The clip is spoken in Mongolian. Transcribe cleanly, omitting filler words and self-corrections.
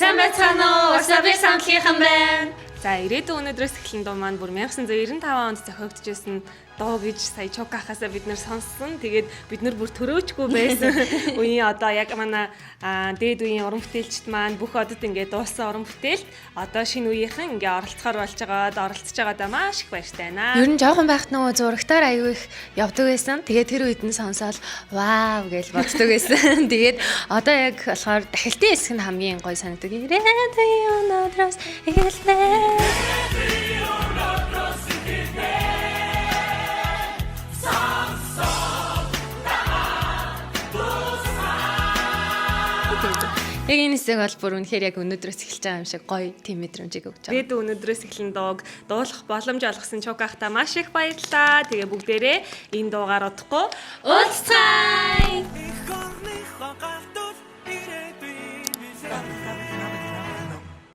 Сайн байцгаана уу? Wasabi самтлагийнхан байна. За, "Ирээдүйн өнөөдрөөс эхэлнэ" дуу маань бүр 1995 онд зохиогдчихсэн дуу гэж сая Чукахасаа бид нэр сонссон. Тэгээд бид нар бүр төрөөчгүй байсан үеийн, одоо яг манай дээд үеийн уран бүтээлчд маань бүх одод ингээд дууссан уран бүтээлд одоо шинэ үеийнхэн ингээд оролцохоор болж байгаад, оролцож байгаадаа маш их баяртай байна. Ер нь жоохон байхад нөгөө зурагтаар аягүй их явдаг байсан. Тэгээд тэр үед нь сонсоол "Вау" гэж боддог байсан. Тэгээд одоо яг болохоор дахилтын хэсэг нь хамгийн гоё санагдаг. "Ирээдүйн өнөөдрөөс эхэлнэ." Яг энэ хэсэг бол бүр үнэхээр яг өнөөдрөөс эхэлж байгаа юм шиг гоё тийм мэдрэмжийг өгч байгаа. "Ирээдүйн өнөөдрөөс эхэлнэ" дууг дуулах боломж олгосон Чукахта маш их баярлалаа. Тэгээ бүгдээрээ энэ дуугаар удахгүй уулзцгаая. Их орныхоо